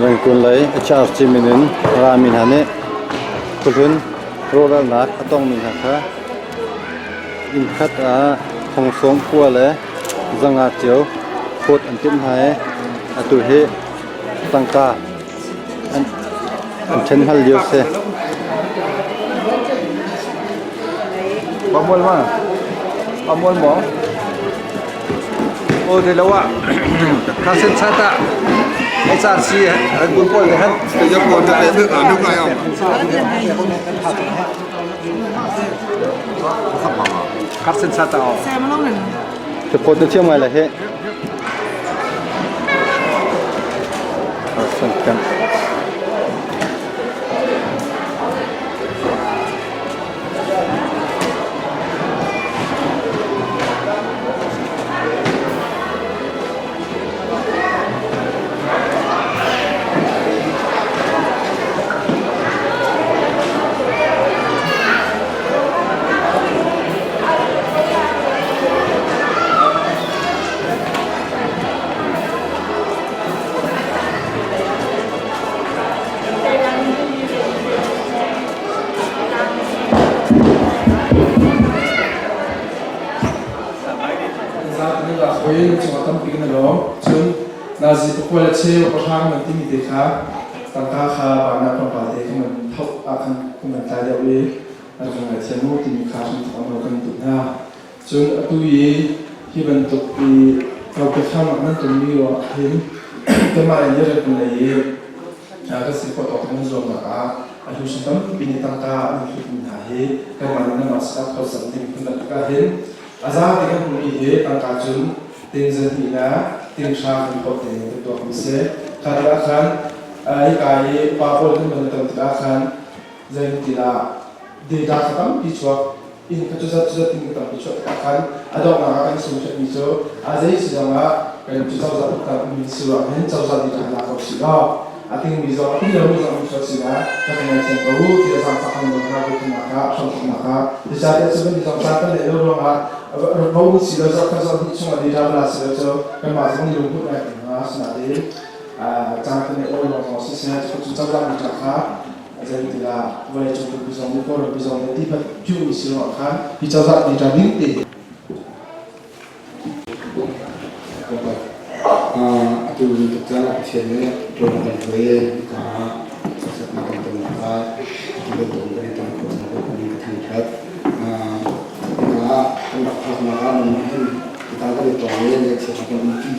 Rangoon lei HRC min in rami hna nih khuahlun rawhralnak a tongmi hna kha innkhat ah thongsawm kua le zanga cio phawt an timh hna i atu hi tangka an ṭhen hal lio si. Pamual ma? Pamual maw? Aw te lo ah kha sen chat ah HRC Rangoon pawl le han Kha sen chat ah Support na thiam ngai lai hih. San camp. Cungah tampi na lawm. Cun nazi pakua le cheu pahrang nan timi te kha tangka kha vanah tlawmpal te kan man thoh ah khan kan man tlai deuh i an kan ngaithiam u timi kha hramthok an kan duh hna. Cun atu i hi bantuk i kokek nan tonmi ruangah hin kanmah in rak lei i kan si khawh tawk in zuamnak ah a hlusun tampi nih tangka an hlutmi hna hi kanmah nih nanmah sinah phawtzamh ding phun bantuk ah hin a zate kan hmuhmi hi tangka cun ting zahnih le ting hra kan phawt ding in kan tuakmi si. Kha tikah khan hika i upa pawl kan van ton tikah khan zeitintilah data kha tampi chuak inn kha cuzat cuzat in ka tampi chuah tikah khan a donghnak ah kan sungṭhatmi cu a zei si zongah kan cu cozah uknak ummi si ruang hin cozah nih kan la ko si law a tingmi zong a ting lomi zong um sual si la ka kan ngaithiam ko u tiah zaangfah kan nawl hna voithumnak ah hramthoknak ah zeicahtiah cu kan zong caan kan neih lo ruangah ro si lo zoh kha zoh hnih chungah data bala si lo cu kanmah zong nih lungput ngai kan hna asinain caan kan neih lo ruang zong siseh cu cozah nih kha Zeitilah vawleicung pumpi zong nih Kawlrampi zong nih ti piumi si ruangah khan hi cozah data ning te Atu tuk caan ah Pathian nih ṭuan kan hruai ka saknak kan ton lai atu bantuk kan i ton khawh cang ko kan ka thangṭhat. Ka kan rak phaknak ah nan hin ta kan i tong i ngaihchiat kan umpi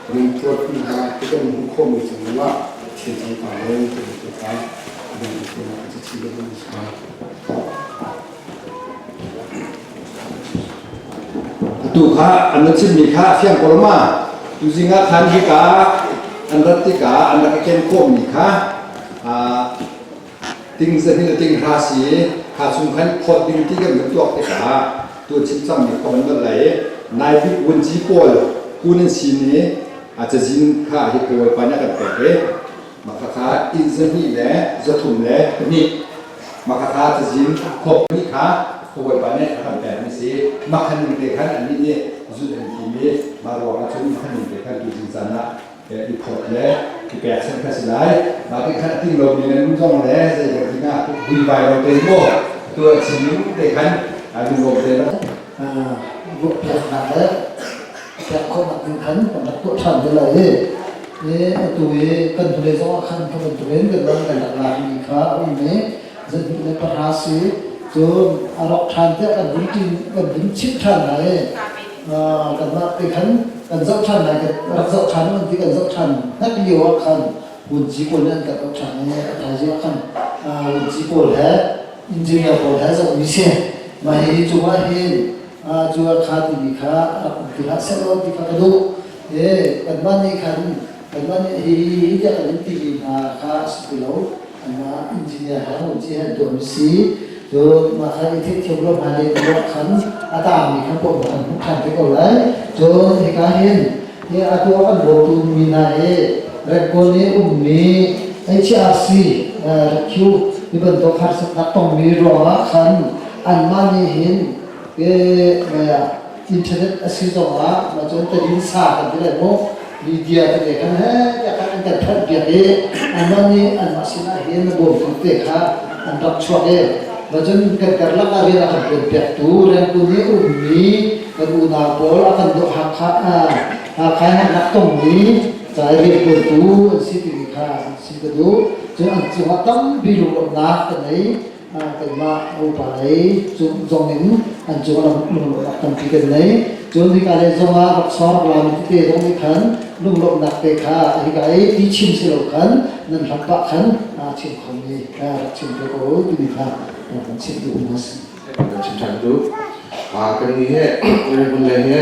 kan in phawtmi hna kan hmuh khawhmi cung ah thil cangka le ti kha Atu kha an na chimmi kha a fiang ko ma? Tuzing ah khan hika an rat tikah an rak i ken khawhmi kha ting zahnih le ting hra si kha chung khan phawt ding ti kan van tuak tikah tu chim cangmi kha van nolh lai i nai bik vunci pawl kun an sin i a cazin kha hi kawl pa nih a kan pek i Makhakha inn zahnih le zathum le pahnih. Makhakha cazin khop nih kha ka bawipa nih a kan pekmi si. Makhan ning te khan annih nih zulh an tim i mah ruangah cun makhan ning te khan tuzing caan ah i phawt le i pekchanh kha si lai. Mah ti khan a ting lomi nan um zong le zei kan ding ah vuivai lo te maw atu an chim ning te khan lunglawm te ruahpiaknak le pek khawhnak ding khan kan rak tuah ṭhan te lai i atu i kan hnulei zong ah khan kha bantukin kan ram kan rak lakmi kha a um i zahnih le pahra si cun a rawk ṭhan tiah kan vun ṭin kan vun chimh ṭhan hna i kanmah te khan kan zoh ṭhan lai kan rak zoh ṭhan an ti kan zoh ṭhan hnek lio ah khan vunci pawl nih an kan zoh ṭhan i a thaizing ah khan vunci pawl he engineer pawl he zohmi si mah hi cungah hin cu kha timi kha rak um ti hlah sehlaw ti kha ka duh e kanmah nih khan kanmah nih hi hi tiah kan in timi hna kha a si ti lo anmah engineer he vunci he an tuahmi si cun mah kha i theihthiam lo hna le ruah khan a taangmi kha pawm kan hmuh ṭhan te ko lai cun hika hin hi atu a kan bawmtu mi hna hi Rangoon i ummi HRC RQ hi bantuk harsatnak tongmi ruangah khan anmah nih hin internet a si zongah mah cun tadin sa kan ti lai mu. Media tete khan he tiah khan an kan thanh piak i anmah nih anmah sinah hin bawmtu te kha an rak chuak i cun kan karlak ah rian a kan ṭuan piaktu rianṭuan i ummi kan unau pawl a kan dawh Hakha Hakha in an rak tongmi ca i rianṭuantu an si timi kha an si ka duh. Cun an cungah tampi lunglawmhnak ka nei. Keimah upa lei zong in an cungah lunglawmhnak tampi kan nei. Cun hika lei zongah laksawng rak lami tete zong nih khan lunglawmhnak te kha hika i ti chim si lo khan nan hlam pah khan chim khomi rak chim te ko timi kha kan chimh duh hna si. Kan chim ṭhan duh. Kan nih he Reverend le he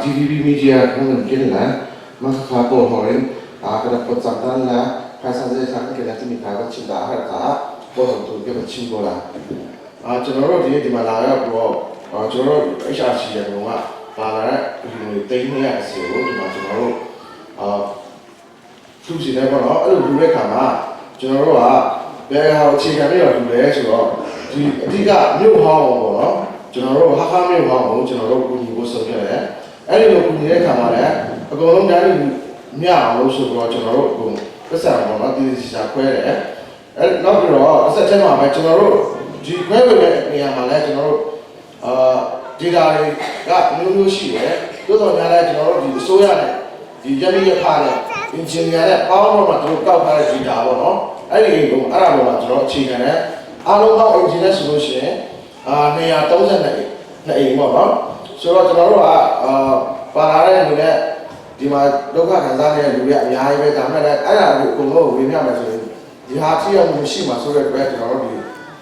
GVB media kan kan ken le Mahka kawl hawr in ka rak pot cang tan la phaisa zei thla kan ken la timi kha kan chim dah a har caah kawl hawr tu kan chim ko la. General di di ma la ya bro General HRC yang nung ah pa la ri tei ni a si o di ma general သူစီနေပေါ့နော်အဲ့လိုလူတဲ့ခါမှာကျွန်တော်တို့ကဘယ်ဟာအခြေခံပြီးတော့လူလဲဆိုတော့ဒီအဓိကမြို့ဟောင်းပေါ့နော်ကျွန်တော်တို့ဟာခါမြို့ဟောင်းကိုကျွန်တော်တို့ကူညီဖို့ဆုံးဖြတ်တယ်အဲ့ဒီလိုကူညီတဲ့ခါမှာလည်းအကုန်လုံးတိုင်းမြအောင်လို့ဆိုတော့ကျွန်တော်တို့အကုန်ပတ်စံပေါ့နော်တည်တည်ချာချာခွဲတယ်အဲ့နောက်ပြီးတော့အဆက်ထဲမှာပဲကျွန်တော်တို့ဒီခွဲဝင်တဲ့နေရာမှာလည်းကျွန်တော်တို့အာ data တွေကမျိုးမျိုးရှိတယ်သို့တော်ညာလည်းကျွန်တော်တို့ဒီအစိုးရနဲ့ဒီရမိရဖနဲ့ engineer နဲ့ပေါင်းတော့မှတို့ကောက်ထားတဲ့ data ပေါ့နော်အဲ့ဒီကိုအဲ့ဒါပေါ်မှာကျွန်တော်အခြေခံတယ်အားလုံးပေါင်း engineer ဆိုလို့ရှိရင်အာ232နှစ်အိမ်ပေါ့နော်ဆိုတော့ကျွန်တော်တို့ကအာပါလာတဲ့လူနဲ့ဒီမှာဒုက္ခခံစားနေတဲ့လူတွေအများကြီးပဲဒါမှလည်းအဲ့ဒါကိုအကုန်လုံးဝင်ပြမယ်ဆိုရင်ဒီဟာထိရောက်မှုရှိမှာဆိုတဲ့အတွက်ကျွန်တော်တို့ဒီ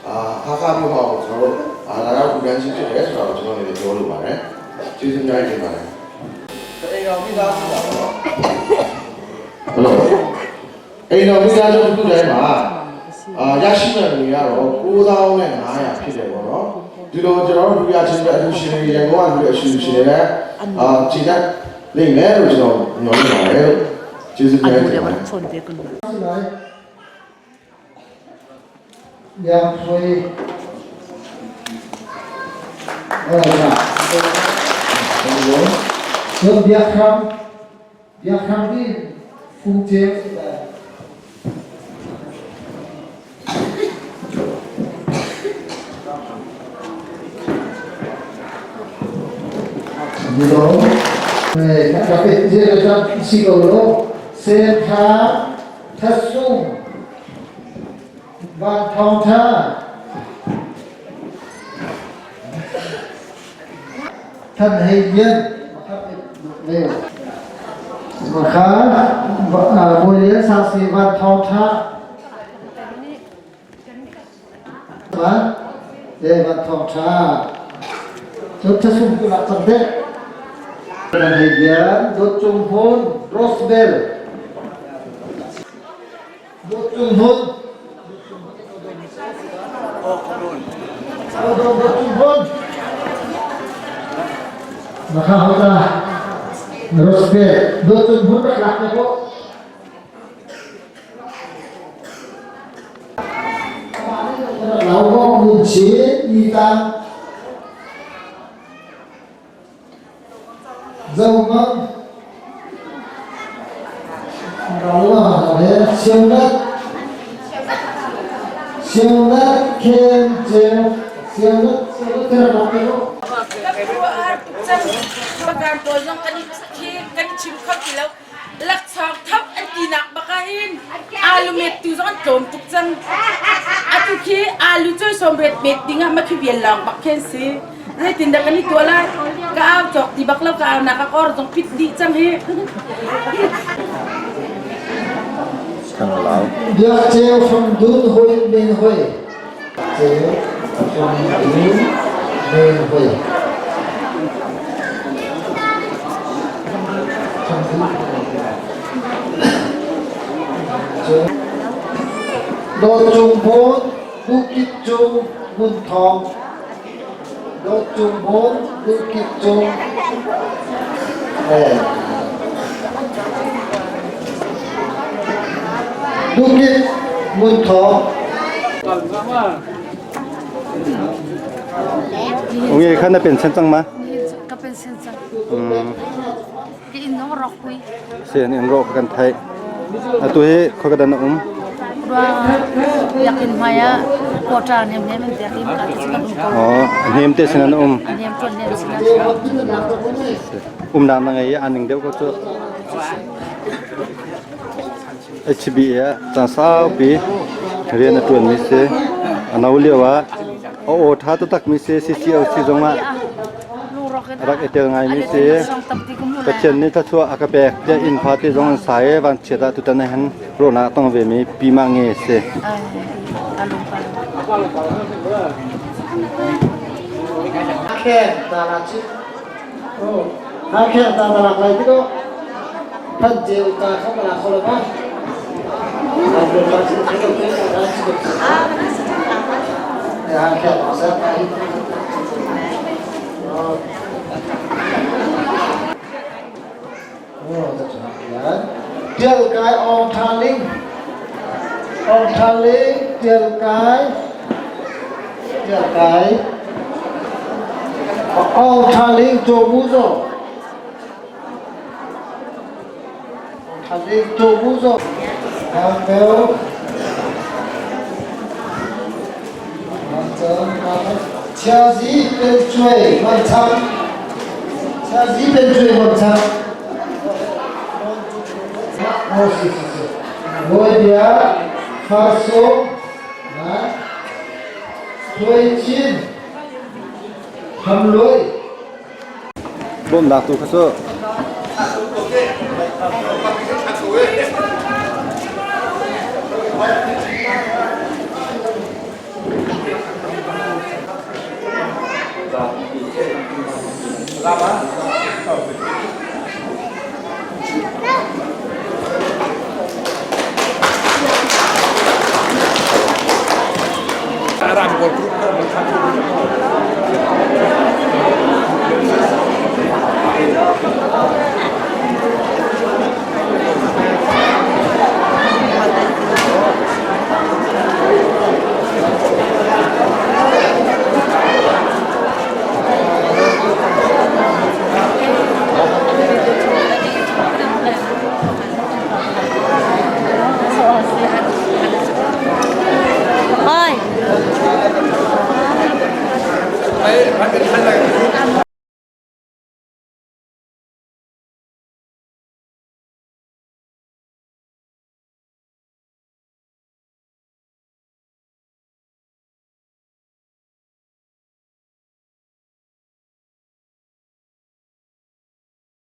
အာဟာခါမျိုးဟောကျွန်တော်တို့အာလာရောက်ကူတန်းချင်းဖြစ်တယ်ဆိုတော့ကျွန်တော်လည်းပြောလိုပါတယ်ကျေးဇူးများတင်ပါတယ်အိမ်တော်မိသားစုပါတော့ဟုတ်လို့အိမ်တော်မိသားစုတစ်ခုတည်းမှာအာရရှိတဲ့နေရာတော့9500ဖြစ်တယ်ပေါ့နော်ဒီလိုကျွန်တော်တို့လူရချင်းပဲအလူရှင်တွေရန်ကုန်ကလူအရှင်ရှင်တွေလည်းအာခြေတက်လိမ့်မယ်လို့ကျွန်တော်ညွှန်နေပါတယ်လို့ကျေးဇူးများတင်ပါတယ် Si lai. Yang Sui. Cun biakam biakam hi fungceu si lai. Dilo. Kapit siguro Sentha Thasung Van Thong Tha Thân Hei Nhiên Kha Bawi Lian Sang Si Van Thong Tha Van Thong Tha Cun Thasung tu lak cang deh Thân Hei Lian Dawt Cung Hmun Rosebell Dawt Cung Hmun Dawt Cung Hmun Maka hota Rosebell Dawt Cung Hmun rak lak ne ko Lau Kong Mun Chin Ni Tang Zo Mang Siêu Siêu Nat Khen Cheu Siêu Nat Siêu Nat Khen Đọc Cái Bagan pawl zong kan i khi kan i chim kho ti lo. Laksawng thap an tinak baka hin alu met tu zong an tlawm tuk cang. Atu khi alu cu sawmriat met ding ah makhi vial lawng bak khen si. Zeitin dah kan i tuah lai? Ka au cawk ti bak lo ka au nak a kor zong pit dih cang hi. Thanglau. Biak Ceu from Dun Hoi Men Hoi. Ceu from Dun Men Hoi. Dawt Cung Hmun, Bukit Cung, Ngun Thawng. Dawt Cung Hmun, Bukit Cung. Bukit Ngun Thawng. Ung ye kha na pen chan cang ma? Ka pension cang. Ka inn zong rawk hui. Si an inn rawk kan theih. Atu hi khoi ka dan na um? Rua biakinn hmai ah quota nem nem an pek i ka ti kan um ko. Oh, hnem te sin an um. Nem tuan nem sin Umnak na ngei i an ning deuh ko cu. HBA ah caan saupi rian a ṭuanmi si. A no lio ah a aw ṭha taktakmi si CCOC zongah a rak i tel ngaimi si. Pathian nih thluachuah a ka pek tiah inn fate zong an sa i vanchiat ah tutan ah hin rawhnak a tong vemi Pi Ma Nge a si. Khen ta la chi. Ha khen ta na lak lai tiko. Phan jeu ta kha ma la kholo ba. Ha khen sa ta. Tial kai ong tha ling. Ong tha ling tial kai tial kai ong tha ling cho mu zo. Ong tha ling cho mu zo. Ang beu. Chia zi pen chuai man chang. Chia zi pen chuai man chang. Oh, si si si. Ngoi bia farso na thuai chin ham loi. Bawmnak tu kha cu.